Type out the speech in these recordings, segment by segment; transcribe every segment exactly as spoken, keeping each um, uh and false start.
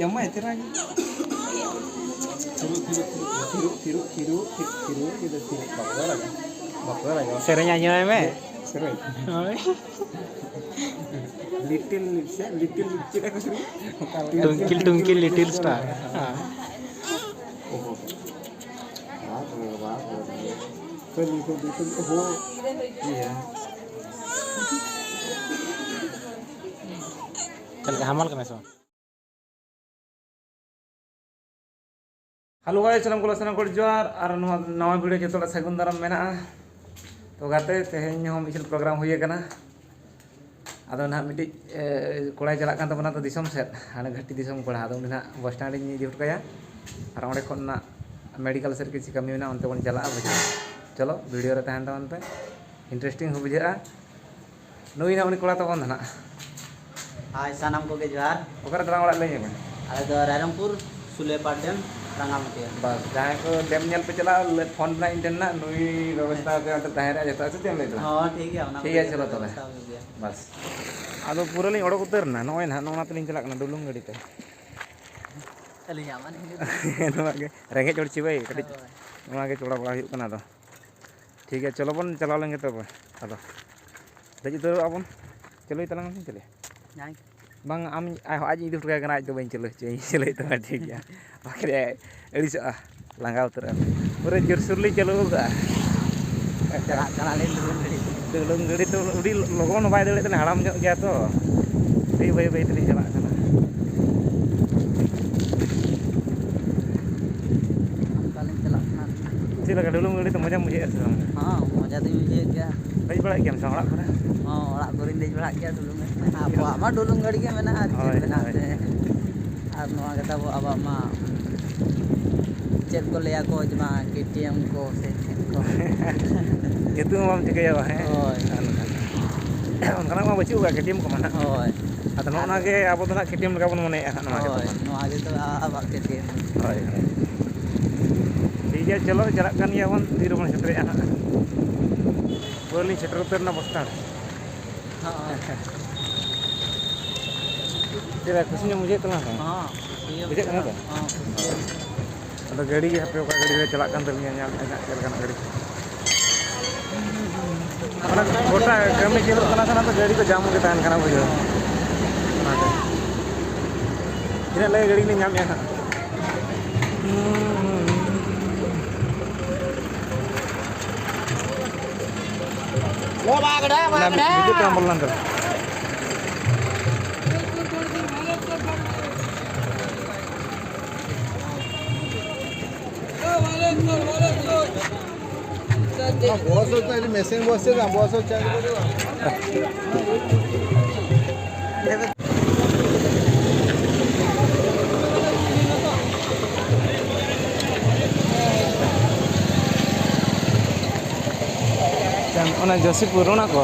ᱡᱚᱢᱟᱭ ᱛᱮᱨᱟ ᱜᱮ᱾ ᱛᱷᱤᱨᱩᱜ, ᱛᱷᱤᱨᱩᱜ, ᱛᱷᱤᱨᱩᱜ, ᱛᱷᱤᱨᱩᱜ, ᱛᱷᱤᱨᱩᱜ, ᱛᱷᱤᱨᱩᱜ, ᱛᱷᱤᱨᱩᱜ, ᱛᱷᱤᱨᱩᱜ, ᱛᱷᱤᱨᱩᱜ, ᱵᱟᱠᱚ ᱨᱟᱜᱟ᱾ ᱵᱟᱠᱚ ᱨᱟᱜᱟ᱾ ᱥᱮᱨᱮᱧ ᱟᱸᱡᱚᱢᱟᱭ ᱢᱮ᱾ ᱥᱮᱨᱮᱧ᱾ ᱦᱳᱭ᱾ ᱞᱤᱴᱤᱞ ᱪᱮᱫ, ᱞᱤᱴᱤᱞ ᱪᱮᱫ ᱠᱚ ᱥᱮᱨᱮᱧ? ᱴᱩᱝᱠᱤᱞ ᱴᱩᱝᱠᱤᱞ ᱞᱤᱴᱤᱞ ᱥᱴᱟᱨ᱾ ᱦᱮᱸ᱾ ᱚᱦᱚ᱾ ᱵᱟᱯ ᱨᱮ ᱵᱟᱯ ᱨᱮ᱾ ᱠᱷᱟᱹᱞᱤ ᱠᱚ ᱫᱩ ᱠᱚ ᱦᱳ᱾ ᱤᱭᱟᱹ᱾ ᱪᱮᱫ ᱞᱮᱠᱟ ᱦᱟᱢᱟᱞ ᱠᱟᱱᱟ ᱥᱮ ᱵᱟᱝ? ᱦᱮᱞᱳ ᱜᱟᱭᱥ, ᱥᱟᱱᱟᱢ ᱠᱚ ᱥᱟᱱᱟᱢ ᱠᱚ ᱡᱚᱦᱟᱨ ᱟᱨ ᱱᱚᱣᱟ ᱱᱟᱣᱟ ᱵᱷᱤᱰᱤᱭᱳ ᱡᱚᱛᱚ ᱦᱚᱲᱟᱜ ᱥᱟᱹᱜᱩᱱ ᱫᱟᱨᱟᱢ ᱢᱮᱱᱟᱜᱼᱟ᱾ ᱛᱚ ᱜᱟᱛᱮ, ᱛᱮᱦᱮᱧ ᱦᱚᱸ ᱢᱤᱫᱴᱮᱱ ᱯᱨᱳᱜᱨᱟᱢ ᱦᱩᱭ ᱟᱠᱟᱱᱟ᱾ ᱟᱫᱚ ᱱᱟᱦᱟᱜ ᱢᱤᱫᱴᱤᱡ, ᱮ, ᱠᱚᱲᱟᱭ ᱪᱟᱞᱟᱜ ᱠᱟᱱ ᱛᱟᱵᱚᱱᱟ ᱛᱚ ᱫᱤᱥᱚᱢ ᱥᱮᱫ, ᱦᱟᱱᱮ ᱜᱷᱟᱹᱴᱤ ᱫᱤᱥᱚᱢ ᱠᱚᱲᱟ᱾ ᱟᱫᱚ ᱩᱱᱤ ᱱᱟᱦᱟᱜ ᱵᱟᱥ ᱥᱴᱮᱱᱰ ᱨᱤᱧ ᱤᱫᱤ ᱦᱚᱴᱚ ᱠᱟᱭᱟ ᱟᱨ ᱚᱸᱰᱮ ᱠᱷᱚᱱ ᱱᱟᱜ ᱢᱮᱰᱤᱠᱮᱞ ᱥᱮᱫ ᱠᱤᱪᱷᱩ ᱠᱟᱹᱢᱤ ᱢᱮᱱᱟᱜᱼᱟ, ᱚᱱᱛᱮ ᱵᱚᱱ ᱪᱟᱞᱟᱜᱼᱟ, ᱵᱩᱡᱷᱟᱹᱣ᱾ ᱪᱚᱞᱚ, ᱵᱷᱤᱰᱤᱭᱳ ᱨᱮ ᱛᱟᱦᱮᱱ ᱛᱟᱵᱚᱱ ᱯᱮ, ᱤᱱᱴᱟᱨᱮᱥᱴᱤᱝ ᱦᱚᱸ ᱵᱩᱡᱷᱟᱹᱜᱼᱟ᱾ ᱱᱩᱭ ᱱᱟᱜ ᱩᱱᱤ ᱠᱚᱲᱟ ᱛᱟᱵᱚᱱ ᱫᱚ ᱱᱟᱜ᱾ ᱦᱟᱭ, ᱥᱟᱱᱟᱢ ᱠᱚᱜᱮ ᱡᱚᱦᱟᱨ᱾ ᱚᱠᱟᱨᱮ ᱫᱟᱬᱟ ᱵᱟᱲᱟᱜ ᱞᱟᱹᱭ ᱧᱚᱜ ᱢᱮ? ᱟᱞᱮ ᱫᱚ ᱨᱟᱭᱨᱚᱝᱯᱩᱨ, ᱥᱩᱞᱮᱯᱟᱲ ᱰᱮᱢ, ᱨᱟᱸᱜᱟᱢᱟᱹᱴᱤᱭᱟᱹ᱾ ᱵᱟᱥ, ᱡᱟᱦᱟᱸᱭ ᱠᱚ ᱰᱮᱢ ᱧᱮᱞ ᱯᱮ ᱪᱟᱞᱟᱜᱼᱟ, ᱞᱮ-, ᱯᱷᱳᱱ ᱨᱮᱱᱟᱜ ᱤᱧ ᱴᱷᱮᱱ ᱱᱟᱜ ᱱᱩᱭ ᱵᱮᱵᱚᱥᱛᱷᱟ ᱟᱯᱮ ᱚᱸᱰᱮ ᱛᱟᱦᱮᱸ ᱨᱮᱭᱟᱜ ᱡᱚᱛᱚ, ᱥᱮ ᱪᱮᱫ ᱮᱢ ᱞᱟᱹᱭ ᱫᱟ? ᱦᱚᱸ, ᱴᱷᱤᱠ ᱜᱮᱭᱟ, ᱚᱱᱟ ᱴᱷᱤᱠ ᱠᱚᱜᱮ ᱜᱮᱭᱟ, ᱪᱚᱞᱚ ᱡᱚᱛᱚ ᱛᱚᱵᱮ᱾ ᱵᱮᱵᱚᱥᱛᱷᱟ ᱦᱩᱭᱩᱜ ᱜᱮᱭᱟ᱾ ᱵᱟᱥ᱾ ᱟᱫᱚ ᱯᱩᱨᱟᱹ ᱞᱤᱧ ᱚᱰᱚᱠ ᱩᱛᱟᱹᱨ ᱮᱱᱟ, ᱱᱚᱜᱼᱚᱭ ᱱᱟᱦᱟᱜ, ᱱᱚᱜᱼᱚ ᱱᱚᱣᱟ ᱛᱮᱞᱤᱧ ᱪᱟᱞᱟᱜ ᱠᱟᱱᱟ ᱰᱩᱞᱩᱝ ᱜᱟᱹᱰᱤ ᱛᱮ᱾ ᱟᱹᱞᱤᱧᱟᱜ ᱢᱟ ᱱᱤᱭᱟᱹ ᱱᱚᱣᱟ ᱜᱮ ᱨᱮᱸᱜᱮᱡ ᱦᱚᱲ ᱪᱮ ᱵᱷᱟᱹᱭ, ᱠᱟᱹᱴᱤᱡ ᱦᱳᱭ᱾ ᱱᱚᱣᱟ ᱜᱮ ᱪᱚᱲᱟ ᱵᱟᱲᱟ ᱦᱩᱭᱩᱜ ᱠᱟᱱᱟ ᱟᱫᱚ᱾ ᱴᱷᱤᱠ ᱜᱮᱭᱟ, ᱪᱚᱞᱚ ᱵᱚᱱ ᱪᱟᱞᱟᱣ ᱞᱮᱱ ᱜᱮ ᱛᱚᱵᱮ᱾ ᱟᱫᱚ ᱫᱮᱡ ᱩᱛᱟᱹᱨᱚᱜ ᱟᱵᱚᱱ᱾ ᱪᱟᱹᱞᱩᱭ ᱛᱟᱞᱟᱝ ᱢᱮ, ᱪᱟᱹᱞᱩᱭᱟ᱾ ᱡᱟᱦᱟᱸᱭ ᱵᱟᱝ, ᱟᱢ, ᱟᱡ, ᱟᱡ ᱤᱧ ᱤᱫᱤ ᱦᱚᱴᱚ ᱠᱟᱭ ᱠᱟᱱᱟ, ᱟᱡ ᱫᱚ ᱵᱟᱹᱧ ᱪᱟᱹᱞᱩ ᱦᱚᱪᱚᱭᱟ, ᱤᱧ ᱪᱟᱹᱞᱩᱭ ᱛᱟᱢᱟ, ᱴᱷᱤᱠ ᱜᱮᱭᱟ᱾ ᱵᱟᱠᱷᱟᱡ ᱟᱹᱲᱤᱥᱚᱜᱼᱟ, ᱞᱟᱸᱜᱟ ᱩᱛᱟᱹᱨᱚᱜᱼᱟ᱾ ᱯᱩᱨᱟᱹ ᱡᱳᱨᱥᱳᱨ ᱞᱤᱧ ᱪᱟᱹᱞᱩ ᱟᱠᱟᱫᱼᱟ᱾ ᱪᱟᱞᱟᱜ ᱠᱟᱱᱟᱞᱤᱧ ᱰᱩᱞᱩᱝ ᱜᱟᱹᱰᱤ᱾ ᱰᱩᱞᱩᱝ ᱜᱟᱹᱰᱤ ᱛᱚ ᱟᱹᱰᱤ ᱞᱚᱜᱚᱱ ᱦᱚᱸ ᱵᱟᱭ ᱫᱟᱹᱲᱮᱫ ᱛᱟᱦᱮᱱᱟ, ᱦᱟᱲᱟᱢ ᱧᱚᱜ ᱜᱮᱭᱟ ᱛᱚ᱾ ᱟᱹᱰᱤ ᱵᱟᱹᱭ ᱵᱟᱹᱭ ᱛᱮᱞᱤᱧ ᱪᱟᱞᱟᱜ ᱠᱟᱱᱟ᱾ ᱚᱱᱠᱟᱞᱤᱧ ᱪᱟᱞᱟᱜ ᱠᱟᱱᱟ᱾ ᱪᱮᱫ ᱞᱮᱠᱟ ᱰᱩᱞᱩᱝ ᱜᱟᱹᱰᱤ ᱛᱮ ᱢᱚᱡᱟᱢ ᱵᱩᱡᱷᱟᱹᱣᱮᱫᱼᱟ ᱥᱮ ᱵᱟᱝ? ᱦᱚᱸ, ᱢᱚᱡᱟ ᱫᱚᱧ ᱵᱩᱡᱷᱟᱹᱣᱮᱫ ᱜᱮᱭᱟ᱾ ᱫᱮᱡ ᱵᱟᱲᱟᱜ ᱜᱮᱭᱟᱢ ᱥᱮ ᱚᱲᱟᱜ ᱠᱚᱨᱮ? ᱦᱚᱸ, ᱚᱲᱟᱜ ᱠᱚᱨᱮᱧ ᱫᱮᱡ ᱵᱟᱲᱟᱜ ᱜᱮᱭᱟ ᱰᱩᱞᱩᱝ ᱜᱟᱹᱰᱤ᱾ ᱟᱵᱚᱣᱟᱜ ᱢᱟ ᱰᱩᱞᱩᱝ ᱜᱟᱹᱰᱤ ᱜᱮ ᱢᱮᱱᱟᱜᱼᱟ, ᱟᱨ ᱪᱮᱫ ᱦᱳᱭ, ᱢᱮᱱᱟᱜ ᱦᱳᱭ᱾ ᱛᱮ? ᱟᱨ ᱱᱚᱣᱟ ᱜᱮ ᱛᱟᱵᱚ ᱟᱵᱚᱣᱟᱜ ᱢᱟ, ᱪᱮᱫ ᱠᱚ ᱞᱟᱹᱭᱟ ᱠᱚ ᱡᱮ ᱢᱟ ᱠᱮ ᱴᱤ ᱮᱢ ᱠᱚ ᱥᱮ ᱪᱮᱫ ᱠᱚ? ᱧᱩᱛᱩᱢ ᱦᱚᱸ ᱵᱟᱢ ᱴᱷᱤᱠᱟᱹᱭᱟ, ᱦᱮᱸ? ᱦᱳᱭ᱾ ᱚᱱᱠᱟᱱᱟᱜ ᱢᱟ ᱵᱟᱹᱪᱩᱜ ᱠᱟᱜ ᱠᱮ ᱴᱤ ᱮᱢ ᱠᱚᱢᱟ ᱱᱟᱦᱟᱜ᱾ ᱦᱳᱭ᱾ ᱟᱫᱚ ᱱᱚᱜᱼᱚ ᱟᱨ ᱱᱚᱣᱟ ᱜᱮ ᱟᱵᱚ ᱫᱚ ᱱᱟᱦᱟᱜ ᱠᱮ ᱴᱤ ᱮᱢ ᱞᱮᱠᱟ ᱵᱚᱱ ᱢᱚᱱᱮᱭᱮᱫᱼᱟ ᱦᱟᱸᱜ ᱱᱚᱣᱟ ᱜᱮ ᱦᱳᱭ, ᱛᱟᱵᱚᱱ᱾ ᱱᱚᱣᱟ ᱜᱮ ᱛᱚ ᱟᱵᱚᱣᱟᱜ ᱠᱮ ᱴᱤ ᱮᱢ᱾ ᱦᱳᱭ, ᱦᱳᱭ᱾ ᱴᱷᱤᱠ ᱜᱮᱭᱟ, ᱪᱚᱞᱚ ᱪᱟᱞᱟᱜ ᱠᱟᱱ ᱜᱮᱭᱟ ᱵᱚᱱ, ᱛᱤ ᱨᱮᱵᱚᱱ ᱥᱮᱴᱮᱨᱮᱜᱼᱟ ᱦᱟᱸᱜ᱾ ᱯᱩᱨᱟᱹ ᱞᱤᱧ ᱥᱮᱴᱮᱨ ᱩᱛᱟᱹᱨ ᱮᱱᱟ ᱵᱚᱥᱛᱟᱲ᱾ ᱦᱚᱸ᱾ ᱪᱮᱫ ᱞᱮᱠᱟ ᱠᱩᱥᱤ ᱧᱚᱜ ᱵᱩᱡᱷᱟᱹᱜ ᱠᱟᱱᱟ ᱥᱮ? ᱦᱚᱸ, ᱵᱩᱡᱷᱟᱹᱜ ᱠᱟᱱᱟ ᱛᱚ? ᱟᱫᱚ ᱜᱟᱹᱰᱤ ᱜᱮ ᱦᱟᱯᱮ ᱚᱠᱟ ᱜᱟᱹᱰᱤ ᱨᱮ ᱪᱟᱞᱟᱜ ᱠᱟᱱ ᱛᱟᱹᱞᱤᱧᱟ, ᱧᱮᱞ ᱯᱮ ᱦᱟᱸᱜ ᱪᱮᱫ ᱞᱮᱠᱟᱱᱟᱜ ᱜᱟᱹᱰᱤ᱾ ᱚᱱᱟ ᱜᱚᱴᱟ ᱠᱟᱹᱢᱤ ᱪᱟᱹᱞᱩᱜ ᱠᱟᱱᱟ ᱥᱮ, ᱚᱱᱟᱛᱮ ᱜᱟᱹᱰᱤ ᱠᱚ ᱡᱟᱢ ᱜᱮ ᱛᱟᱦᱮᱱ ᱠᱟᱱᱟ, ᱵᱩᱡᱷᱟᱹᱣ᱾ ᱚᱱᱟᱛᱮ ᱛᱤᱱᱟᱹᱜ ᱞᱟᱹᱜᱤᱫ ᱜᱟᱹᱰᱤ ᱞᱤᱧ ᱧᱟᱢᱮᱫᱼᱟ ᱦᱟᱸᱜ᱾ ᱚᱱᱟ ᱵᱷᱤᱛᱤᱨ ᱛᱮ ᱟᱢᱵᱚᱞ ᱞᱟᱝ ᱪᱟᱞᱟᱜᱼᱟ᱾ ᱵᱚᱥ ᱦᱚᱸ ᱛᱟᱦᱞᱮ ᱢᱮᱥᱤᱱ ᱵᱚᱥ ᱥᱮ ᱵᱟᱝ? ᱵᱚᱥ ᱦᱚᱸ ᱪᱮᱧᱡᱽ ᱠᱚ ᱫᱚ ᱵᱟᱝ? ᱚᱱᱟ ᱡᱚᱥᱤᱯᱩᱨ ᱚᱱᱟ ᱠᱚ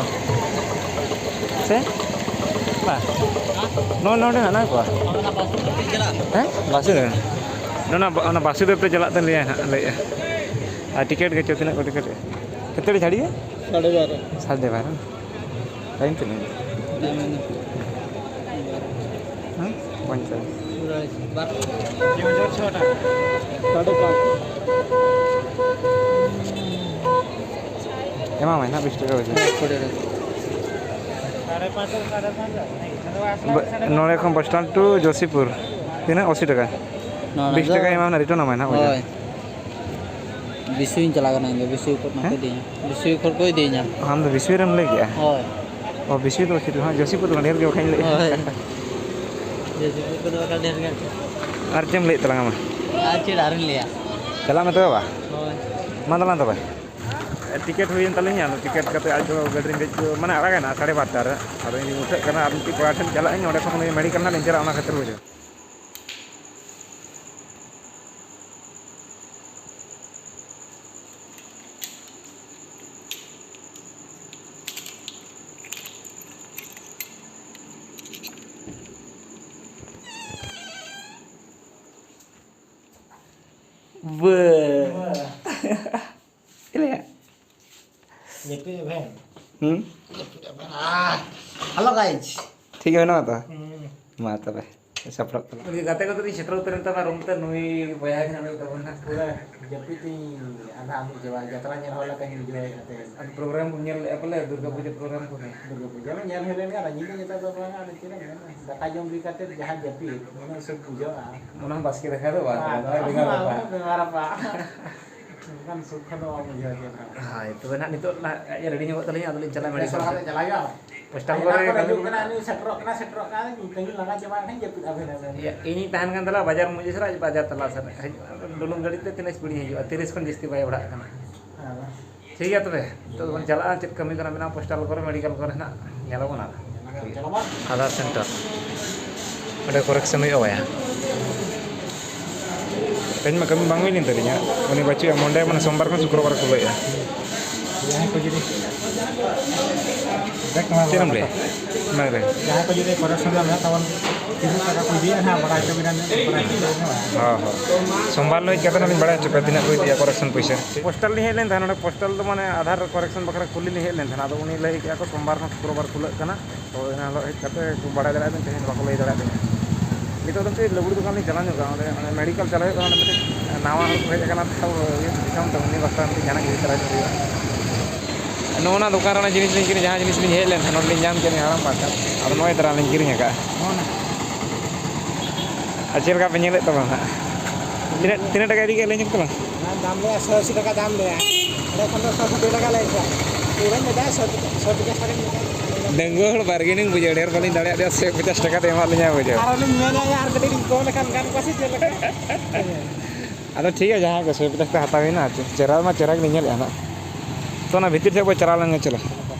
ᱥᱮ? ᱵᱟ᱾ ᱱᱚ-, ᱱᱚᱰᱮ ᱢᱮᱱᱟᱜ ᱠᱚᱣᱟ᱾ ᱦᱮᱸ? ᱵᱟᱥᱩᱫᱮᱵ᱾ ᱚᱱᱟ, ᱚᱱᱟ ᱵᱟᱥᱩᱫᱮᱵ ᱛᱮ ᱪᱟᱞᱟᱜ ᱛᱮ ᱞᱟᱹᱭᱟ ᱦᱟᱸᱜ, ᱞᱟᱹᱭᱮᱜᱼᱟ᱾ ᱟᱨ ᱴᱤᱠᱤᱴ ᱜᱮᱪᱚ ᱛᱤᱱᱟᱹᱜ ᱠᱚ ᱴᱤᱠᱤᱴ? ᱠᱷᱟᱹᱛᱟᱹᱲᱤ ᱡᱷᱟᱹᱲᱤ? ᱥᱟᱲᱮ ᱵᱟᱨᱚ᱾ ᱥᱟᱲᱮ ᱵᱟᱨᱚ᱾ ᱴᱟᱭᱤᱢ ᱛᱤᱱᱟᱹᱜ? ᱦᱮᱸ? ᱯᱚᱧᱪᱟᱥ᱾ ᱥᱟᱲᱮ ᱯᱟᱸᱪ᱾ ᱮᱢᱟᱢᱟᱭ ᱱᱟᱜ ᱵᱤᱥ ᱴᱟᱠᱟ ᱵᱮᱥᱤ᱾ ᱠᱩᱲᱤ ᱴᱟᱠᱟ᱾ ᱵᱟ-, ᱱᱚᱰᱮ ᱠᱷᱚᱱ ᱵᱟᱥ ᱥᱴᱮᱱᱰ ᱴᱩ ᱡᱳᱥᱤᱯᱩᱨ ᱛᱤᱱᱟᱹᱜ? ᱟᱥᱤ ᱴᱟᱠᱟ᱾ ᱱᱚᱰᱮ ᱵᱤᱥ ᱫᱚ ᱴᱟᱠᱟ ᱮᱢᱟᱢ ᱱᱟᱜ, ᱨᱤᱴᱟᱨᱱ ᱟᱢᱟᱭ ᱱᱟᱜ ᱯᱚᱭᱥᱟ᱾ ᱦᱳᱭ᱾ ᱵᱤᱥᱩᱭᱤᱧ ᱪᱟᱞᱟᱜ ᱠᱟᱱᱟ ᱤᱧ ᱫᱚ, ᱵᱤᱥᱩᱭ ᱠᱷᱚᱱ ᱠᱚ ᱦᱮᱸ? ᱤᱫᱤᱧᱟ, ᱵᱤᱥᱩᱭ ᱠᱷᱚᱱ ᱠᱚ ᱤᱫᱤᱧᱟ᱾ ᱟᱢ ᱫᱚ ᱵᱤᱥᱩᱭ ᱨᱮᱢ ᱞᱟᱹᱭ ᱠᱮᱜᱼᱟ? ᱦᱳᱭ᱾ ᱚ, ᱵᱤᱥᱩᱭ ᱫᱚ ᱵᱟᱹᱪᱩᱜ ᱨᱮᱦᱚᱸ, ᱡᱳᱥᱤᱯᱩᱨ ᱫᱚ ᱰᱷᱮᱨ ᱜᱮ ᱵᱟᱠᱷᱟᱡ ᱤᱧ ᱞᱟᱹᱭᱮᱫᱼᱟ᱾ ᱦᱳᱭ᱾ ᱡᱳᱥᱤᱯᱩᱨ ᱠᱚᱫᱚ ᱵᱟᱠᱷᱟᱱ ᱰᱷᱮᱨ ᱜᱮ᱾ ᱟᱨ ᱪᱮᱫ ᱮᱢ ᱞᱟᱹᱭᱮᱫ ᱛᱟᱞᱟᱝᱟ ᱢᱟ? ᱟᱨ ᱪᱮᱫ ᱟᱨᱤᱧ ᱞᱟᱹᱭᱟ? ᱪᱟᱞᱟᱜ ᱢᱮ ᱛᱚᱵᱮ ᱵᱟ᱾ ᱦᱳᱭ᱾ ᱢᱟ ᱫᱟᱞᱟᱝ ᱛᱚᱵᱮ᱾ ᱴᱤᱠᱤᱴ ᱦᱩᱭᱮᱱ ᱛᱟᱹᱞᱤᱧᱟ, ᱟᱫᱚ ᱴᱤᱠᱤᱴ ᱠᱟᱛᱮ ᱟᱡ ᱫᱚ ᱜᱟᱹᱰᱤ ᱨᱤᱧ ᱫᱮᱡ ᱠᱚ, ᱢᱟᱱᱮ ᱟᱲᱟᱜᱟᱭ ᱱᱟᱜ ᱥᱟᱲᱮ ᱵᱟᱨᱚᱴᱟ ᱨᱮ᱾ ᱟᱫᱚ ᱤᱧ ᱩᱴᱷᱟᱹᱜ ᱠᱟᱱᱟ ᱟᱨ ᱢᱤᱫᱴᱤᱡ ᱠᱚᱲᱟ ᱴᱷᱮᱱ ᱪᱟᱞᱟᱜ ᱟᱹᱧ, ᱚᱸᱰᱮ ᱠᱷᱚᱱ ᱩᱱᱤ ᱢᱮᱰᱤᱠᱮᱞ ᱱᱟᱜ ᱞᱤᱧ ᱪᱟᱞᱟᱜᱼᱟ, ᱚᱱᱟ ᱠᱷᱟᱹᱛᱤᱨ ᱵᱩᱡᱷᱟᱹᱣ᱾ ᱵᱟᱹ᱾ ᱪᱮᱫ ᱞᱟᱹᱭᱟ? ᱡᱟᱹᱯᱤᱫ ᱮ ᱵᱷᱮᱱ᱾ ᱦᱩᱸ? ᱡᱟᱹᱯᱤᱫ ᱮ ᱵᱷᱮᱱ᱾ ᱟᱦ! ᱦᱮᱞᱳ ᱜᱟᱭᱤᱡᱽ᱾ ᱴᱷᱤᱠ ᱜᱮ ᱢᱮᱱᱟᱢᱟ ᱛᱚ? ᱦᱩᱸ᱾ ᱢᱟ ᱛᱚᱵᱮ᱾ ᱥᱟᱯᱲᱟᱜ ᱛᱟᱞᱟᱝ᱾ ᱩᱱᱤ ᱜᱟᱛᱮ ᱠᱚ ᱛᱩᱞᱩᱡ ᱥᱮᱴᱮᱨ ᱩᱛᱟᱹᱨ ᱮᱱ ᱛᱟᱢᱟ ᱨᱩᱢ ᱛᱮ, ᱱᱩᱭ ᱵᱚᱭᱦᱟ ᱜᱮ ᱱᱟᱦᱟᱜ ᱱᱩᱭ ᱛᱟᱵᱚᱱ ᱱᱟᱦᱟᱜ᱾ ᱯᱩᱨᱟᱹ ᱡᱟᱹᱯᱤᱫ ᱛᱤᱧ ᱟᱸᱫᱷᱟ ᱟᱢᱩᱜ ᱪᱟᱵᱟ, ᱡᱟᱛᱨᱟ ᱧᱮᱞ ᱦᱚᱸ ᱞᱮᱠᱟᱧ ᱵᱩᱡᱷᱟᱹᱣᱮᱫ ᱠᱟᱱ ᱛᱟᱦᱮᱸᱫ᱾ ᱟᱫᱚ ᱯᱨᱳᱜᱨᱟᱢ ᱠᱚᱢ ᱧᱮᱞ ᱞᱮᱫᱼᱟ ᱯᱟᱞᱮ, ᱫᱩᱨᱜᱟᱹ ᱯᱩᱡᱟᱹ ᱯᱨᱳᱜᱨᱟᱢ ᱠᱚᱨᱮ? ᱫᱩᱨᱜᱟᱹ ᱯᱩᱡᱟᱹ ᱢᱟ ᱧᱮᱞ ᱦᱩᱭ ᱞᱮᱱ ᱜᱮ, ᱟᱨ ᱧᱤᱫᱟᱹ ᱧᱩᱛᱟᱹ ᱫᱚ ᱵᱟᱝᱟ, ᱟᱫᱚ ᱪᱮᱫ ᱮᱢ ᱢᱮᱱᱟ? ᱫᱟᱠᱟ ᱡᱚᱢ ᱦᱩᱭ ᱠᱟᱛᱮ ᱡᱟᱦᱟᱸ ᱡᱟᱹᱯᱤᱫ, ᱩᱱᱟᱹᱜ ᱥᱩᱠ ᱵᱩᱡᱷᱟᱹᱜᱼᱟ᱾ ᱚᱱᱟ ᱦᱚᱸ ᱵᱟᱥᱠᱮ ᱫᱟᱠᱟ ᱫᱚ ᱵᱟᱝ, ᱟᱨ ᱚᱱᱟ ᱦᱚᱸ ᱵᱮᱸᱜᱟᱲ ᱨᱟᱯᱟᱜ᱾ ᱵᱮᱸᱜᱟᱲ ᱨᱟᱯᱟᱜ᱾ ᱚᱱᱠᱟᱱ ᱥᱩᱠ ᱠᱷᱟᱱ ᱫᱚ ᱵᱟᱢ ᱵᱩᱡᱷᱟᱹᱣ ᱠᱮᱫᱟ᱾ ᱦᱳᱭ, ᱛᱚᱵᱮ ᱱᱟᱦᱟᱜ ᱱᱤᱛᱚᱜ ᱱᱟᱦᱟᱜ ᱟᱡ ᱨᱮᱰᱤ ᱧᱚᱜᱚᱜ ᱛᱟᱹᱞᱤᱧᱟ, ᱟᱫᱚᱞᱤᱧ ᱪᱟᱞᱟᱜᱼᱟ ᱢᱮᱰᱤᱠᱮᱞ ᱵᱮᱥ ᱥᱮᱫ᱾ ᱠᱟᱛᱮ ᱪᱟᱞᱟᱜ ᱦᱩᱭᱩᱜᱼᱟ᱾ ᱯᱳᱥᱴᱟᱞ ᱮᱱᱟᱝ ᱠᱚᱨᱮ ᱠᱷᱚᱱ ᱠᱟᱹᱢᱤ ᱦᱤᱡᱩᱜ ᱠᱟᱱᱟ, ᱢᱮᱱᱟᱜᱼᱟ᱾ ᱩᱱᱤ ᱥᱮᱴᱮᱨᱚᱜ ᱠᱟᱱᱟ, ᱥᱮᱴᱮᱨᱚᱜ ᱠᱟᱱᱟ, ᱤᱧ ᱛᱟᱺᱜᱤ ᱞᱟᱸᱜᱟ ᱪᱟᱵᱟ ᱠᱟᱛᱮᱧ ᱡᱟᱹᱯᱤᱫ ᱟᱵᱮᱱᱟ ᱢᱮᱱ᱾ ᱤᱭᱟᱹ, ᱤᱧᱤᱧ ᱛᱟᱦᱮᱱ ᱠᱟᱱ ᱛᱟᱦᱮᱱᱟ ᱵᱟᱡᱟᱨ ᱢᱩᱪᱟᱹᱫ ᱥᱮᱫ, ᱟᱡ ᱵᱟᱡᱟᱨ ᱛᱟᱞᱟ ᱥᱮᱫ ᱦᱤᱡᱩᱜᱼᱟ᱾ ᱰᱩᱞᱩᱝ ᱜᱟᱹᱰᱤ ᱛᱮ ᱛᱤᱱᱟᱹᱜ ᱥᱯᱤᱰ ᱤᱧ ᱦᱤᱡᱩᱜᱼᱟ, ᱛᱤᱨᱤᱥ ᱠᱷᱚᱱ ᱡᱟᱹᱥᱛᱤ ᱵᱟᱭ ᱵᱟᱲᱦᱟᱜ ᱠᱟᱱᱟ᱾ ᱦᱮᱸ᱾ ᱴᱷᱤᱠ ᱜᱮᱭᱟ ᱛᱚᱵᱮ, ᱱᱤᱛᱚᱜ ᱫᱚᱵᱚᱱ ᱪᱟᱞᱟᱜᱼᱟ, ᱪᱮᱫ ᱠᱟᱹᱢᱤ ᱠᱟᱱᱟ ᱢᱮᱱᱟᱜᱼᱟ, ᱯᱳᱥᱴᱟᱞ ᱠᱚᱨᱮ, ᱢᱮᱰᱤᱠᱮᱞ ᱠᱚᱨᱮ ᱦᱮᱱᱟᱜ, ᱧᱮᱞᱚᱜᱚᱜ ᱚᱱᱟ᱾ ᱴᱷᱤᱠ ᱜᱮᱭᱟ᱾ ᱟᱫᱷᱟᱨ ᱥᱮᱱᱴᱟᱨ, ᱚᱸᱰᱮ ᱠᱚᱨᱮᱠᱥᱚᱱ ᱦᱩᱭᱩᱜᱼᱟ ᱵᱟᱭᱟ᱾ ᱛᱮᱦᱮᱧ ᱢᱟ ᱠᱟᱹᱢᱤ ᱵᱟᱝ ᱦᱩᱭ ᱞᱮᱱ ᱛᱟᱹᱞᱤᱧᱟ, ᱩᱱᱤ ᱵᱟᱹᱪᱩᱜᱼᱟ, ᱢᱚᱱᱰᱮ ᱢᱟᱱᱮ ᱥᱳᱢᱵᱟᱨ ᱠᱷᱚᱱ ᱥᱩᱠᱨᱚᱵᱟᱨ ᱠᱷᱩᱞᱟᱹᱜᱼᱟ᱾ ᱡᱟᱦᱟᱸᱭ ᱠᱚ ᱡᱩᱫᱤ ᱪᱮᱫ ᱮᱢ ᱞᱟᱹᱭᱟ? ᱡᱟᱦᱟᱸᱭ ᱠᱚ ᱡᱩᱫᱤ ᱠᱚᱨᱮᱠᱥᱚᱱ ᱨᱮ ᱢᱮᱱᱟᱜ ᱛᱟᱵᱚᱱ, ᱛᱤᱱᱟᱹᱜ ᱴᱟᱠᱟ ᱠᱚ ᱤᱫᱤᱭᱟ ᱦᱟᱸᱜ, ᱵᱟᱲᱟᱭ ᱦᱚᱪᱚ ᱵᱮᱱᱟ, ᱵᱟᱲᱟᱭ ᱦᱚᱪᱚ ᱵᱮᱱᱟ᱾ ᱦᱚᱸ, ᱦᱚᱸ᱾ ᱥᱳᱢᱵᱟᱨ ᱦᱤᱞᱳᱜ ᱦᱮᱡ ᱠᱟᱛᱮ ᱱᱟᱜ ᱞᱤᱧ ᱵᱟᱲᱟᱭ ᱦᱚᱪᱚ ᱯᱮᱭᱟ ᱛᱤᱱᱟᱹᱜ ᱠᱚ ᱤᱫᱤᱭᱟ ᱠᱚᱨᱮᱠᱥᱚᱱ ᱯᱩᱭᱥᱟᱹ᱾ ᱯᱳᱥᱴᱟᱞ ᱞᱤᱧ ᱦᱮᱡ ᱞᱮᱱ ᱛᱟᱦᱮᱸᱫ, ᱱᱚᱰᱮ ᱯᱳᱥᱴᱟᱞ ᱫᱚ ᱢᱟᱱᱮ ᱟᱫᱷᱟᱨ ᱠᱚᱨᱮᱠᱥᱚᱱ ᱵᱟᱠᱷᱨᱟ ᱠᱩᱞᱤ ᱞᱤᱧ ᱦᱮᱡ ᱞᱮᱱ ᱛᱟᱦᱮᱸᱫ, ᱟᱫᱚ ᱩᱱᱤ ᱞᱟᱹᱭ ᱠᱮᱜᱼᱟ ᱠᱚ ᱥᱳᱢᱵᱟᱨ ᱠᱷᱚᱱ ᱥᱩᱠᱨᱚᱵᱟᱨ ᱠᱷᱩᱞᱟᱹᱜ ᱠᱟᱱᱟ᱾ ᱛᱚ ᱮᱱ ᱦᱤᱞᱳᱜ ᱦᱮᱡ ᱠᱟᱛᱮ ᱠᱚ ᱵᱟᱲᱟᱭ ᱫᱟᱲᱮᱭᱟᱜ ᱵᱮᱱ, ᱛᱮᱦᱮᱧ ᱫᱚ ᱵᱟᱠᱚ ᱞᱟᱹᱭ ᱫᱟᱲᱮᱭᱟᱜ ᱵᱮᱱᱟ᱾ ᱱᱤᱛᱚᱜ ᱫᱚ ᱢᱤᱫᱴᱤᱡ ᱞᱩᱜᱽᱲᱤ ᱫᱚᱠᱟᱱ ᱞᱤᱧ ᱪᱟᱞᱟᱣ ᱧᱚᱜ ᱠᱟᱱᱟ, ᱚᱸᱰᱮ ᱚᱱᱮ ᱢᱮᱰᱤᱠᱮᱞ ᱪᱟᱞᱟᱣ ᱦᱩᱭᱩᱜ ᱠᱟᱱᱟ, ᱚᱸᱰᱮ ᱢᱤᱫᱴᱤᱡ ᱱᱟᱣᱟ ᱦᱚᱲ ᱠᱚ ᱦᱮᱡ ᱟᱠᱟᱱᱟ, ᱛᱟᱣ ᱤᱭᱟᱹ ᱫᱤᱥᱚᱢ ᱛᱮ ᱩᱱᱤ ᱵᱟᱠᱷᱨᱟ ᱢᱤᱫᱴᱤᱡ ᱡᱟᱦᱟᱱᱟᱜ ᱜᱮ ᱤᱫᱤ ᱛᱚᱨᱟᱭ ᱦᱩᱭᱩᱜᱼᱟ᱾ ᱱᱚᱜᱼᱚ ᱱᱚᱣᱟ ᱫᱚᱠᱟᱱ ᱨᱮ ᱚᱱᱟ ᱡᱤᱱᱤᱥ ᱞᱤᱧ ᱠᱤᱨᱤᱧ, ᱡᱟᱦᱟᱸ ᱡᱤᱱᱤᱥ ᱞᱤᱧ ᱦᱮᱡ ᱞᱮᱱ ᱛᱟᱦᱮᱸᱫ, ᱱᱚᱰᱮ ᱞᱤᱧ ᱧᱟᱢ ᱠᱮᱫ ᱱᱤᱭᱟᱹ ᱦᱟᱲᱟᱢ ᱯᱟᱨᱠ ᱨᱮ᱾ ᱟᱫᱚ ᱱᱚᱜᱼᱚᱭ ᱛᱟᱨᱟ ᱞᱤᱧ ᱠᱤᱨᱤᱧ ᱟᱠᱟᱫᱼᱟ᱾ ᱱᱚᱜᱼᱚ ᱱᱟ᱾ ᱟᱨ ᱪᱮᱫ ᱞᱮᱠᱟ ᱯᱮ ᱧᱮᱞᱮᱫ ᱛᱟᱵᱚᱱᱟ ᱦᱟᱸᱜ? ᱛᱤᱱᱟᱹᱜ, ᱛᱤᱱᱟᱹᱜ ᱴᱟᱠᱟ ᱤᱫᱤ ᱠᱮᱫ ᱞᱟᱹᱭ ᱧᱚᱜ ᱛᱟᱞᱟᱝ? ᱚᱱᱟ ᱫᱟᱢ ᱞᱟᱹᱭᱟ ᱥᱚ ᱟᱥᱤ ᱴᱟᱠᱟ ᱫᱟᱢ ᱞᱟᱹᱭᱟ᱾ ᱚᱸᱰᱮ ᱠᱷᱚᱱ ᱫᱚ ᱥᱚ ᱥᱚᱛᱛᱚᱨ ᱴᱟᱠᱟ ᱞᱟᱹᱭ ᱠᱮᱫᱟ᱾ ᱯᱩᱨᱟᱹᱧ ᱢᱮᱛᱟᱭᱟ ᱥᱚ, ᱥᱚ ᱯᱚᱪᱟᱥ ᱴᱟᱠᱟᱧ ᱢᱮᱛᱟᱭᱟ᱾ ᱰᱟᱺᱜᱩᱣᱟᱹ ᱦᱚᱲ ᱵᱟᱨᱜᱮᱱᱤᱝ ᱵᱩᱡᱷᱟᱹᱣ, ᱰᱷᱮᱨ ᱵᱟᱹᱞᱤᱧ ᱫᱟᱲᱮᱭᱟᱜ ᱛᱮ ᱥᱚ ᱯᱚᱪᱟᱥ ᱴᱟᱠᱟ ᱛᱮ ᱮᱢᱟᱜ ᱞᱤᱧᱟ ᱵᱩᱡᱷᱟᱹᱣ᱾ ᱟᱨᱚ ᱞᱤᱧ ᱢᱮᱱᱟ ᱟᱨ ᱠᱟᱹᱴᱤᱡ ᱞᱤᱧ ᱠᱚᱢ ᱞᱮᱠᱷᱟᱱ ᱜᱟᱱ ᱠᱚᱜᱼᱟ ᱥᱮ ᱪᱮᱫ ᱞᱮᱠᱟ? ᱟᱫᱚ ᱴᱷᱤᱠ ᱜᱮᱭᱟ, ᱡᱟᱦᱟᱸ ᱜᱮ ᱥᱚ ᱯᱚᱪᱟᱥ ᱴᱟᱠᱟ ᱦᱟᱛᱟᱣ ᱦᱩᱭᱱᱟ᱾ ᱪᱮᱦᱨᱟ ᱢᱟ ᱪᱮᱦᱨᱟ ᱜᱮᱞᱤᱧ ᱧᱮᱞᱮᱫᱼᱟ ᱱᱟᱜ᱾ ᱛᱚ ᱚᱱᱟ ᱵᱷᱤᱛᱤᱨ ᱥᱮᱫ ᱵᱚ ᱪᱟᱞᱟᱣ ᱞᱮᱱ ᱜᱮ, ᱪᱚᱞᱚ᱾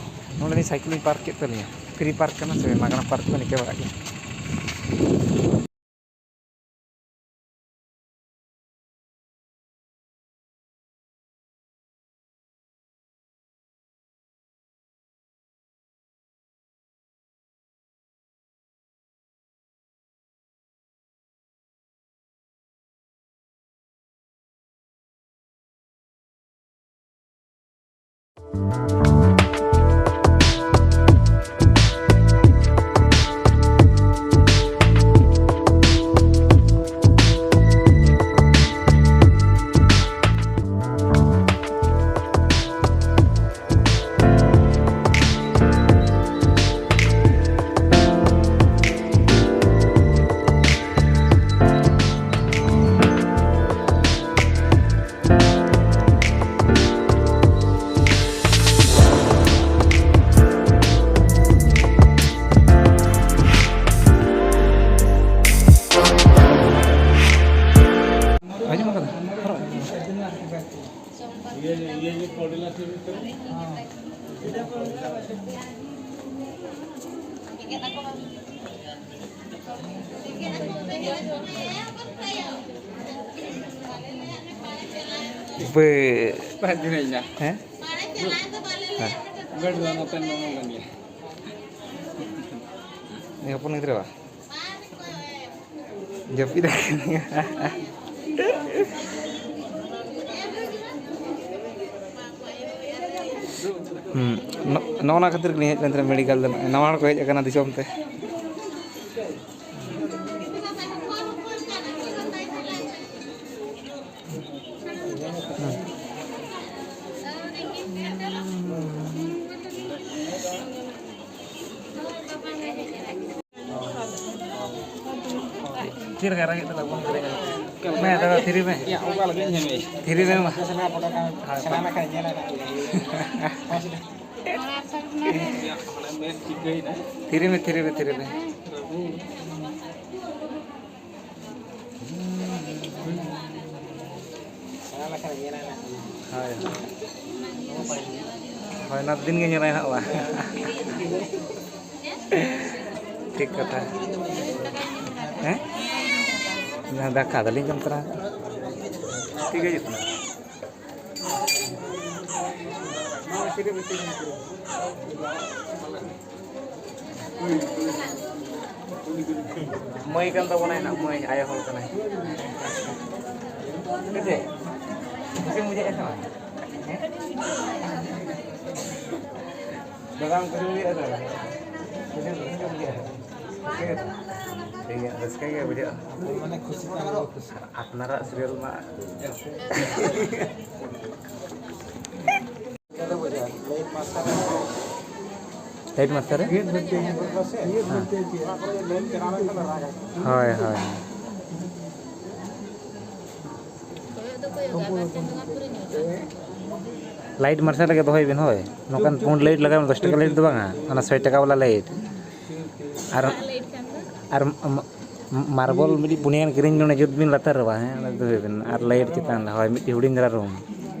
ᱱᱚᱰᱮ ᱱᱤᱧ ᱥᱟᱭᱠᱮᱞ ᱤᱧ ᱯᱟᱨᱠ ᱠᱮᱫ ᱛᱟᱹᱞᱤᱧᱟ᱾ ᱯᱷᱨᱤ ᱯᱟᱨᱠ ᱠᱟᱱᱟ ᱥᱮ ᱢᱟᱜᱽᱱᱟ ᱯᱟᱨᱠ ᱠᱚ ᱱᱤᱝᱠᱟᱹ ᱵᱟᱲᱟᱜ ᱜᱮᱭᱟ᱾ ᱵᱮ- ᱵᱟᱝ ᱫᱤᱱᱟᱹᱧ ᱱᱟ᱾ ᱦᱮᱸ? ᱦᱮᱸ᱾ ᱜᱟᱹᱰᱤ ᱫᱚ ᱱᱚᱛᱮ ᱱᱚ ᱠᱟᱱ ᱜᱮᱭᱟ᱾ ᱩᱱᱤ ᱦᱚᱯᱚᱱ ᱜᱤᱫᱽᱨᱟᱹ ᱵᱟ? ᱡᱟᱹᱯᱤᱫ ᱟᱠᱟᱫ ᱜᱮᱭᱟ᱾ ᱦᱩᱸ, ᱱᱚ-, ᱱᱚᱜᱼᱚ ᱱᱟ ᱠᱷᱟᱹᱛᱤᱨ ᱜᱮᱞᱤᱧ ᱦᱮᱡ ᱞᱮᱱ ᱛᱟᱦᱮᱱᱟ ᱢᱮᱰᱤᱠᱮᱞ ᱫᱚ, ᱱᱟᱣᱟ ᱦᱚᱲ ᱠᱚ ᱦᱮᱡ ᱟᱠᱟᱱᱟ ᱫᱤᱥᱚᱢ ᱛᱮ᱾ ᱪᱮᱫ ᱞᱮᱠᱟ ᱨᱟᱜᱮᱫ ᱛᱟᱞᱮ ᱵᱚᱱ ᱠᱮᱫᱮ? ᱢᱮ ᱫᱟᱫᱟ, ᱛᱷᱤᱨᱤ ᱢᱮ᱾ ᱛᱷᱤᱨᱤ ᱢᱮ ᱢᱟ᱾ ᱦᱳᱭ᱾ ᱛᱷᱤᱨᱤ ᱢᱮ, ᱛᱷᱤᱨᱤ ᱢᱮ, ᱛᱷᱤᱨᱤ ᱢᱮ᱾ ᱦᱳᱭ᱾ ᱦᱳᱭ, ᱚᱱᱟ ᱫᱤᱱ ᱜᱮ ᱧᱮᱞᱟᱭ ᱦᱟᱸᱜ ᱵᱟ᱾ ᱴᱷᱤᱠ ᱠᱟᱛᱷᱟ᱾ ᱦᱮᱸ? ᱚᱱᱟ ᱫᱟᱠᱟ ᱫᱚᱞᱤᱧ ᱡᱚᱢ ᱛᱚᱨᱟ᱾ ᱴᱷᱤᱠ ᱜᱮ ᱦᱤᱡᱩᱜ ᱠᱟᱱᱟ᱾ ᱢᱟᱹᱭ ᱠᱟᱱ ᱛᱟᱵᱚᱱᱟᱭ ᱱᱟᱜ, ᱢᱟᱹᱭ, ᱟᱭᱳ ᱦᱚᱲ ᱠᱟᱱᱟᱭ᱾ ᱦᱮᱸ ᱥᱮ? ᱠᱩᱥᱤᱢ ᱵᱩᱡᱷᱟᱹᱣᱮᱫᱼᱟ ᱥᱮ ᱵᱟᱝ? ᱦᱮᱸ? ᱫᱟᱫᱟᱢ ᱠᱩᱥᱤᱢ ᱵᱩᱡᱷᱟᱹᱣᱮᱫᱼᱟ ᱥᱮ ᱵᱟᱝ? ᱠᱩᱥᱤᱢ, ᱠᱩᱥᱤᱢ ᱵᱩᱡᱷᱟᱹᱣᱮᱫᱼᱟ? ᱴᱷᱤᱠ ᱜᱮᱭᱟ, ᱨᱟᱹᱥᱠᱟᱹ ᱜᱮ ᱵᱩᱡᱷᱟᱹᱜᱼᱟ᱾ ᱢᱟᱱᱮ ᱠᱷᱩᱥᱤ ᱠᱟᱱ ᱜᱮ ᱠᱷᱩᱥᱤ᱾ ᱟᱯᱱᱟᱨᱟᱜ ᱥᱤᱨᱤᱭᱟᱞ ᱢᱟ᱾ ᱞᱟᱭᱤᱴ ᱢᱟᱥᱴᱟᱨ ᱨᱮ? ᱦᱮᱸ᱾ ᱦᱳᱭ, ᱦᱳᱭ᱾ ᱞᱟᱭᱤᱴ ᱢᱟᱨᱥᱟᱞ ᱨᱮᱜᱮ ᱫᱚᱦᱚᱭ ᱵᱮᱱ, ᱦᱳᱭ᱾ ᱱᱚᱝᱠᱟᱱ ᱯᱩᱸᱰ ᱞᱟᱭᱤᱴ ᱞᱟᱜᱟᱣ ᱢᱮ, ᱫᱚᱥ ᱴᱟᱠᱟ ᱞᱟᱭᱤᱴ ᱫᱚ ᱵᱟᱝᱟ, ᱚᱱᱟ ᱥᱚᱭ ᱴᱟᱠᱟ ᱵᱟᱞᱟ ᱞᱟᱭᱤᱴ᱾ ᱟᱨ, ᱟᱨ ᱢᱟᱨᱵᱚᱞ ᱢᱤᱫᱴᱤᱡ ᱯᱩᱱᱭᱟᱹ ᱜᱟᱱ ᱠᱤᱨᱤᱧ ᱵᱮᱱ, ᱚᱱᱟ ᱡᱩᱛ ᱵᱤᱱ ᱞᱟᱛᱟᱨ ᱨᱮ ᱵᱟᱝ, ᱦᱮᱸ, ᱚᱱᱟ ᱫᱚᱦᱚᱭ ᱵᱮᱱ᱾ ᱟᱨ ᱞᱟᱭᱤᱴ ᱪᱮᱛᱟᱱ ᱨᱮ, ᱦᱳᱭ, ᱢᱤᱫᱴᱤᱡ ᱦᱩᱰᱤᱧ ᱫᱷᱟᱨᱟ ᱨᱩᱢ,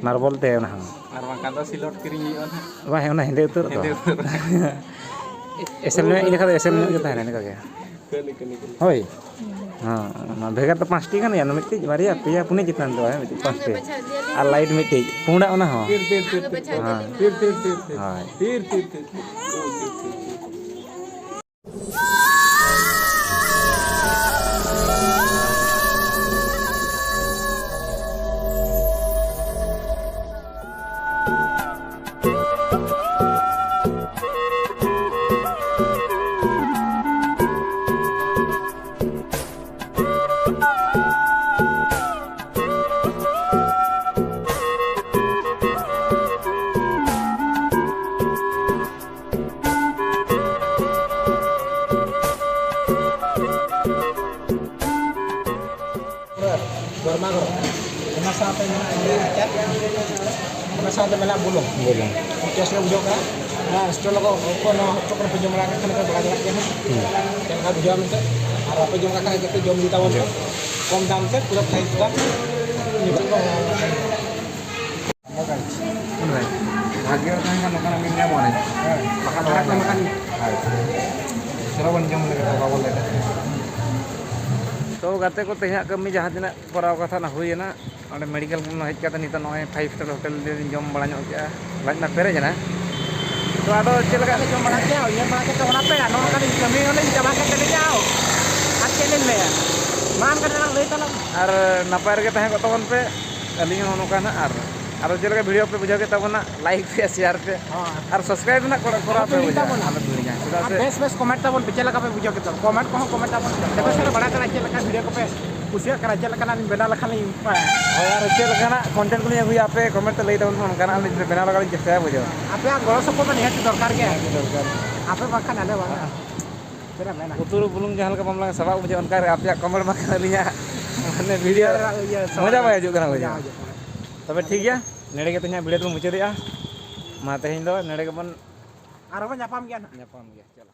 ᱢᱟᱨᱵᱚᱞ ᱛᱮ ᱚᱱᱟ ᱦᱚᱸ᱾ ᱟᱨ ᱵᱟᱝ ᱟᱫᱚ ᱥᱤᱞᱚᱴ ᱠᱤᱨᱤᱧ ᱦᱩᱭᱩᱜᱼᱟ ᱱᱟᱦᱟᱜ᱾ ᱵᱟᱝ, ᱚᱱᱟ ᱦᱮᱸᱫᱮ ᱩᱛᱟᱹᱨ ᱫᱚ᱾ ᱦᱮᱸᱫᱮ ᱩᱛᱟᱹᱨ᱾ ᱮᱥᱮᱞ ᱧᱚᱜ, ᱤᱱᱟᱹ ᱠᱷᱟᱱ ᱫᱚ ᱮᱥᱮᱞ ᱧᱚᱜ ᱜᱮ ᱛᱟᱦᱮᱱᱟ, ᱤᱱᱟᱹ ᱠᱷᱟᱱ ᱜᱮ᱾ ᱠᱷᱟᱹᱞᱤ, ᱠᱷᱟᱹᱞᱤ, ᱠᱷᱟᱹᱞᱤ᱾ ᱦᱳᱭ᱾ ᱦᱮᱸ, ᱚᱱᱟ ᱵᱷᱮᱜᱟᱨ ᱫᱚ ᱯᱟᱸᱪᱴᱤ ᱠᱟᱱ ᱜᱮᱭᱟ, ᱚᱱᱟ ᱢᱤᱫᱴᱤᱡ, ᱵᱟᱨᱭᱟ, ᱯᱮᱭᱟ, ᱯᱩᱱᱭᱟᱹ ᱪᱮᱛᱟᱱ ᱫᱚ, ᱦᱮᱸ, ᱢᱤᱫᱴᱤᱡ ᱯᱟᱸᱪᱴᱤ᱾ ᱟᱨ ᱞᱟᱭᱤᱴ ᱢᱤᱫᱴᱤᱡ, ᱯᱩᱸᱰᱟᱜ ᱚᱱᱟ ᱦᱚᱸ᱾ ᱛᱤᱨ, ᱛᱤᱨ, ᱛᱤᱨ, ᱛᱤᱨ᱾ ᱦᱮᱸ᱾ ᱛᱤᱨ, ᱛᱤᱨ, ᱛᱤᱨ, ᱛᱤᱨ᱾ ᱦᱳᱭ᱾ ᱜᱚᱨᱢᱟ ᱜᱚᱨᱚᱢ᱾ ᱚᱱᱟ ᱥᱟᱶᱛᱮ ᱢᱮᱱᱟᱜᱼᱟ ᱤᱭᱟᱹ ᱟᱪᱟᱨ, ᱚᱱᱟ ᱥᱟᱶᱛᱮ ᱢᱮᱱᱟᱜᱼᱟ ᱵᱩᱞᱩᱝ᱾ ᱵᱩᱞᱩᱝ᱾ ᱴᱮᱥᱴ ᱜᱮ ᱵᱩᱡᱷᱟᱹᱜ ᱠᱟᱱᱟ᱾ ᱱᱚᱣᱟ ᱥᱴᱚᱞ ᱠᱚ, ᱚᱠᱚᱭ ᱱᱚᱣᱟ ᱦᱚᱴᱚᱜ ᱠᱚᱨᱮ ᱯᱮ ᱡᱚᱢ ᱵᱟᱲᱟ ᱠᱟᱜ ᱠᱷᱟᱱ ᱯᱮ ᱵᱟᱲᱟᱭ ᱫᱟᱲᱮᱭᱟᱜ ᱜᱮᱭᱟ ᱦᱟᱸᱜ᱾ ᱦᱩᱸ᱾ ᱪᱮᱫ ᱞᱮᱠᱟ ᱵᱩᱡᱷᱟᱹᱜᱼᱟ ᱢᱮᱱᱛᱮ? ᱟᱨ ᱟᱯᱮ ᱡᱚᱢ ᱠᱟᱜ ᱠᱷᱟᱱ ᱡᱚᱛᱚ ᱡᱚᱢ ᱤᱫᱤ ᱛᱟᱵᱚᱱ ᱯᱮ᱾ ᱡᱚᱢ᱾ ᱠᱚᱢ ᱫᱟᱢ ᱛᱮ ᱯᱩᱨᱟᱹ ᱯᱷᱟᱭᱤᱵᱷ ᱥᱴᱟᱨ᱾ ᱵᱷᱟᱜᱽᱭᱚ ᱨᱮ ᱛᱟᱦᱮᱸ ᱠᱷᱟᱱ ᱱᱚᱝᱠᱟᱱᱟᱜ ᱵᱤᱱ ᱧᱟᱢᱟ ᱱᱤᱡ᱾ ᱦᱮᱸ᱾ ᱵᱟᱠᱷᱟᱱ ᱫᱚ ᱵᱟᱝ ᱧᱟᱢᱚᱜᱼᱟ᱾ ᱦᱳᱭ᱾ ᱪᱚᱞᱚ ᱵᱚᱱ ᱡᱚᱢ ᱞᱮᱜᱮ, ᱵᱟᱵᱚᱱ ᱞᱮᱴᱟ᱾ ᱛᱚ ᱜᱟᱛᱮ ᱠᱚ, ᱛᱮᱦᱮᱧᱟᱜ ᱠᱟᱹᱢᱤ ᱡᱟᱦᱟᱸ ᱛᱤᱱᱟᱹᱜ ᱠᱚᱨᱟᱣ ᱠᱟᱛᱷᱟ ᱚᱱᱟ ᱦᱩᱭᱮᱱᱟ᱾ ᱚᱸᱰᱮ ᱢᱮᱰᱤᱠᱮᱞ ᱠᱷᱚᱱ ᱦᱮᱡ ᱠᱟᱛᱮ ᱱᱤᱛᱚᱜ ᱱᱚᱜᱼᱚᱭ ᱯᱷᱟᱭᱤᱵᱷ ᱥᱴᱟᱨ ᱦᱳᱴᱮᱞ ᱨᱮᱞᱤᱧ ᱡᱚᱢ ᱵᱟᱲᱟ ᱧᱚᱜ ᱠᱮᱜᱼᱟ, ᱞᱟᱡ ᱢᱟ ᱯᱮᱨᱮᱡ ᱮᱱᱟ᱾ ᱛᱚ ᱟᱫᱚ ᱪᱮᱫ ᱞᱮᱠᱟ? ᱞᱮ ᱡᱚᱢ ᱵᱟᱲᱟ ᱠᱮᱜᱼᱟ, ᱩᱭᱦᱟᱹᱨ ᱵᱟᱲᱟ ᱠᱟᱛᱮ ᱚᱱᱟ ᱯᱮ, ᱱᱚᱜᱼᱚ ᱱᱚᱝᱠᱟᱱ ᱠᱟᱹᱢᱤ ᱦᱚᱸᱞᱤᱧ ᱪᱟᱵᱟ ᱠᱮᱫ ᱛᱟᱹᱞᱤᱧᱟ᱾ ᱟᱨ ᱪᱮᱫ ᱞᱤᱧ ᱞᱟᱹᱭᱟ? ᱢᱟ ᱚᱱᱠᱟ ᱞᱟᱹᱭ ᱛᱟᱞᱟᱝ ᱢᱮ᱾ ᱟᱨ ᱱᱟᱯᱟᱭ ᱨᱮᱜᱮ ᱛᱟᱦᱮᱸ ᱠᱚᱜ ᱛᱟᱵᱚᱱ ᱯᱮ᱾ ᱟᱹᱞᱤᱧ ᱦᱚᱸ ᱱᱚᱝᱠᱟ ᱱᱟᱜ, ᱟᱨ, ᱟᱨ ᱪᱮᱫ ᱞᱮᱠᱟ ᱵᱷᱤᱰᱤᱭᱳ ᱯᱮ ᱵᱩᱡᱷᱟᱹᱣ ᱠᱮᱫ ᱛᱟᱵᱚᱱᱟ, ᱞᱟᱭᱤᱠ ᱯᱮ, ᱥᱮᱭᱟᱨ ᱯᱮ, ᱦᱳᱭ᱾ ᱟᱨ ᱥᱟᱵᱥᱠᱨᱟᱭᱤᱵᱽ ᱨᱮᱱᱟᱜ ᱠᱚᱨᱟᱣ ᱟᱞᱚ ᱯᱮ ᱯᱮ ᱦᱤᱲᱤᱧ ᱛᱟᱵᱚᱱᱟ᱾ ᱟᱞᱚ ᱯᱮ ᱦᱤᱲᱤᱧᱟ, ᱪᱮᱫᱟᱜ ᱟᱨ ᱥᱮ ᱵᱮᱥ ᱵᱮᱥ ᱠᱚᱢᱮᱱᱴ ᱛᱟᱵᱚᱱ ᱯᱮ, ᱪᱮᱫ ᱞᱮᱠᱟ ᱯᱮ ᱵᱩᱡᱷᱟᱹᱣ ᱠᱮᱫᱟ? ᱠᱚᱢᱮᱱᱴ ᱠᱚᱦᱚᱸ ᱠᱚᱢᱮᱱᱴ ᱛᱟᱵᱚᱱ ᱯᱮ, ᱛᱚᱵᱮ ᱥᱮ ᱵᱟᱲᱟᱭ ᱫᱟᱲᱮᱭᱟᱜᱼᱟ ᱪᱮᱫ ᱞᱮᱠᱟ ᱵᱷᱤᱰᱤᱭᱳ ᱠᱚᱯᱮ ᱠᱩᱥᱤᱭᱟᱜ ᱠᱟᱱᱟ, ᱪᱮᱫ ᱞᱮᱠᱟᱱᱟᱜ ᱞᱤᱧ ᱵᱮᱱᱟᱣ ᱞᱮᱠᱷᱟᱱ ᱞᱤᱧ ᱦᱳᱭ, ᱟᱨ ᱪᱮᱫ ᱞᱮᱠᱟᱱᱟᱜ ᱠᱚᱱᱴᱮᱱᱴ ᱠᱚᱞᱤᱧ ᱟᱹᱜᱩᱭᱟ, ᱟᱯᱮ ᱠᱚᱢᱮᱱᱴ ᱛᱮ ᱞᱟᱹᱭ ᱛᱟᱵᱚᱱ ᱯᱮ, ᱚᱱᱠᱟᱱᱟᱜ ᱞᱤᱧ ᱵᱮᱱᱟᱣ ᱞᱮᱠᱟ ᱞᱤᱧ ᱪᱮᱥᱴᱟᱭᱟ, ᱵᱩᱡᱷᱟᱹᱣ᱾ ᱟᱯᱮᱭᱟᱜ ᱜᱚᱲᱚ ᱥᱚᱯᱚᱦᱚᱫ ᱫᱚ ᱱᱤᱦᱟᱹᱛ ᱫᱚᱨᱠᱟᱨ ᱜᱮ᱾ ᱱᱤᱦᱟᱹᱛ ᱫᱚᱨᱠᱟᱨ᱾ ᱟᱯᱮ ᱵᱟᱝᱠᱷᱟᱱ ᱟᱞᱮ ᱵᱟᱝᱟ᱾ ᱪᱮᱫᱟᱜ ᱢᱮᱱᱟ? ᱩᱛᱩ ᱨᱮ ᱵᱩᱞᱩᱝ ᱡᱟᱦᱟᱸ ᱞᱮᱠᱟ ᱵᱟᱢ ᱞᱟᱜᱟᱣᱟ, ᱥᱟᱵᱟᱜ ᱵᱩᱡᱷᱟᱹᱜᱼᱟ, ᱚᱱᱠᱟ ᱜᱮ ᱟᱯᱮᱭᱟᱜ ᱠᱚᱢᱮᱱᱴ ᱵᱟᱝᱠᱷᱟᱱ ᱟᱹᱞᱤᱧᱟᱜ ᱢᱟᱱᱮ ᱵᱷᱤᱰᱤᱭᱳ ᱤᱭᱟᱹ, ᱢᱚᱡᱟ ᱵᱟᱭ ᱦᱤᱡᱩᱜ ᱠᱟᱱᱟ, ᱢᱚᱡᱟ ᱵᱩᱡᱷᱟᱹᱣ᱾ ᱦᱤᱡᱩᱜ ᱠᱟᱱᱟ᱾ ᱛᱚᱵᱮ ᱴᱷᱤᱠ ᱜᱮᱭᱟ, ᱱᱚᱰᱮ ᱜᱮ ᱛᱮᱦᱮᱧᱟᱜ ᱵᱷᱤᱰᱤᱭᱳ ᱫᱚᱵᱚᱱ ᱢᱩᱪᱟᱹᱫᱮᱜᱼᱟ᱾ ᱢᱟ ᱛᱮᱦᱮᱧ ᱫᱚ ᱱᱚᱰᱮ ᱜᱮᱵᱚᱱ ᱟᱨᱦᱚᱸ ᱵᱚᱱ ᱧᱟᱯᱟᱢ ᱜᱮᱭᱟ ᱱᱟᱦᱟᱜ᱾ ᱧᱟᱯᱟᱢ ᱜᱮᱭᱟ, ᱪᱚᱞᱚ᱾